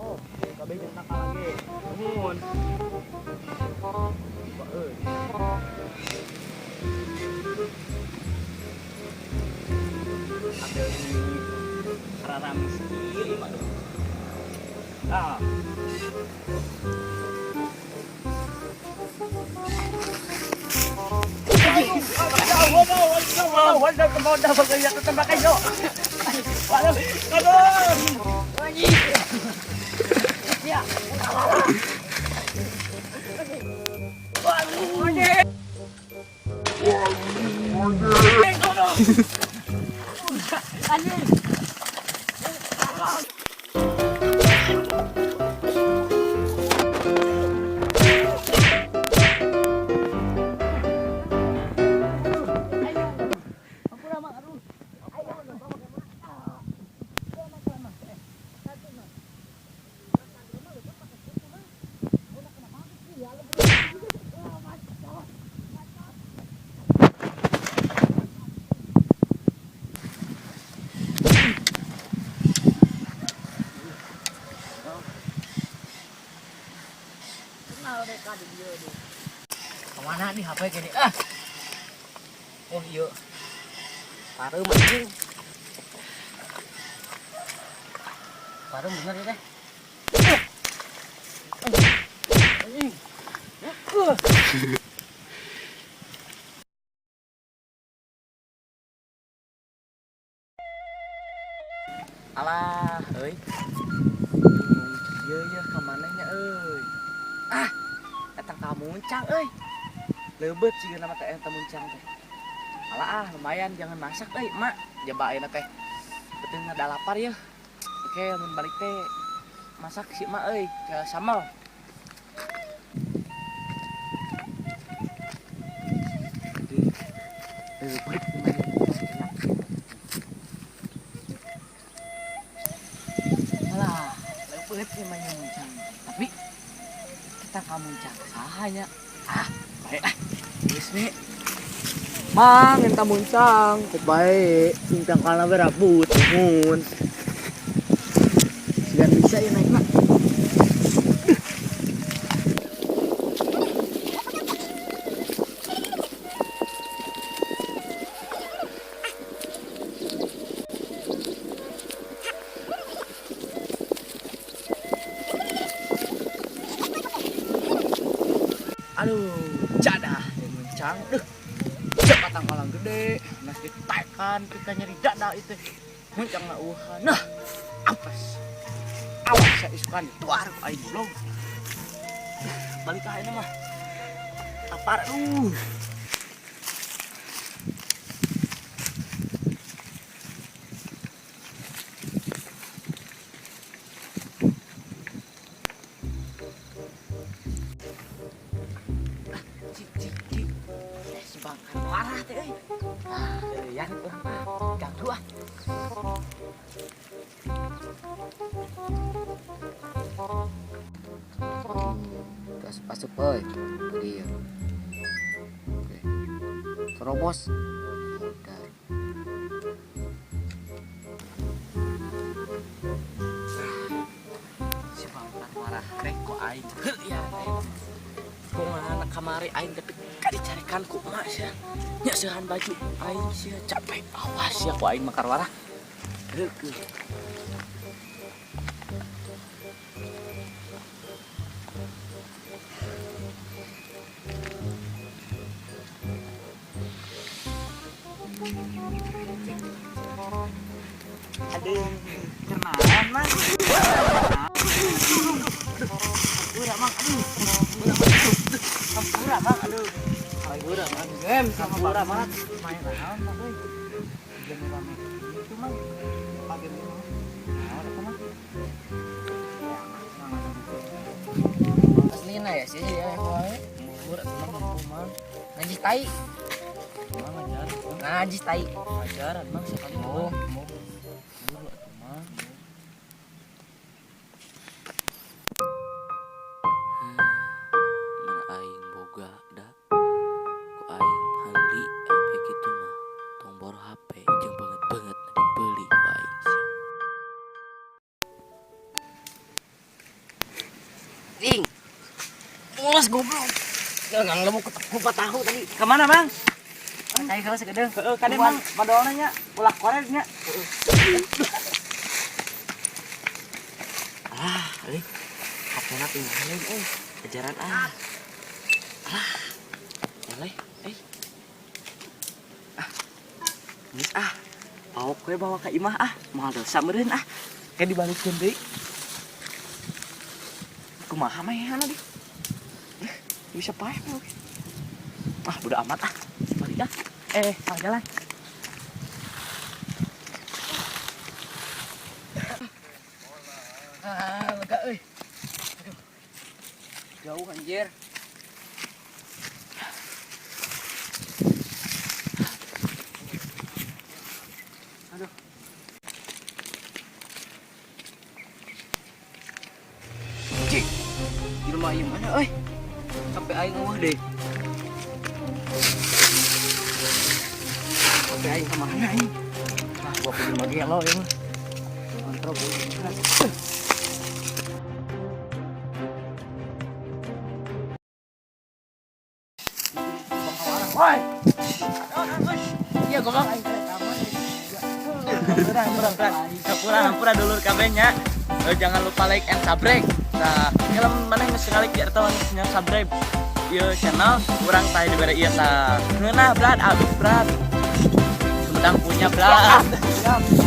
Oh, kabeh nakal lagi. Nuhun. Ada rara miskin ah. Kemana nih HP gini? Ah. Oh iya. Pareum anjing. Pareum bener ya teh. Anjing. Alah, euy. Bingung kieu ya ka mana nya euy. Ah, eta ka muncang euy. Leubet sih nama teh eta muncang teh. Alah ah, lumayan jangan masak euy, Mak. Jaba ayeuna teh. Penting ada lapar ya. Oke, mun balik teh masak si Mak euy, ke sambal. Leubet alah, leubet sih mah muncang. Tapi kita ka muncang sahanya. Ah, baik lah. Geus we. Mang, enta muncang, baik. Cincang kana berabut, nuhun. Sigan bisa ya naik nak. Aduh, jadah muncang. Duh. Cepat tangkalan gede, nah ditekan kita nyeri dada itu. Muncang na uhan. Nah, apes. Awas saya isukan tuar aing belum. Balik ka ayeuna mah. Lapar aduh. Cik cik cik. Si bangkan parah teh euy. Ah, yang urang mah ganggu ah. Asup-asup euy. Iya. Oke. Terobos. Udah. Si bangkan parah teh ku aing heuh ya teh. Kumaha kamari aing tapi dicarikan ku emak sia. Nya seuhan baju aing sia capek. Awas ya ku aing makar warah. Heuh. Aduh, kenalan mang. Ampura mang, aduh. Ampura mang, aduh. Ampura mang, game sama Ampura mang. Main naon mang euy. Game rame itu mang. Apa game itu? Naon eta mang? Aslina ya sih ya wae. Mur atuh mang mampu mang. Najis tai. Mang ajar. Najis tai. Ajaran mang sekali Oh, mah. Mur atuh mang. Mun aing boga da Goblok. Jangan lemu kupat tahu tadi. Kemana, Bang? Tai kalau sekedeng. Heeh, kade Mang, madolna nya, ulah korek nya. Ah, euy. HP-na tinggalin euy. Ajaran ah. Ah. Eleh, euy. Ah. Geus ah. Paok we bawa ka imah ah, moal dosa meureun ah. Kayak dibalikeun deui. Kumaha maehanna di? Bisa paeh mah oke. Ah, bodo amat ah. Balik ah. Ah, jalan. Ah, lega euy. Aduh. Jauh anjir. Aduh. Cik. Di rumah ieu mana euy? Sampai aing eueuh deh. Sampai aing ka mana aing? Ah, gua kudu mah gelo ieu mah. Kontrol. Woi. Iya goblok aing teh kamar. Kurang, kurang, kurang. Kurang, hampura dulur kabeh nya. Jangan lupa like and subscribe. Nah, kalau mana geus nge-like ya atau geus nge-subscribe ieu channel urang tah dibere ieu tah. Ngeunah brad, abis brad. Sumedang punya brad. Siap.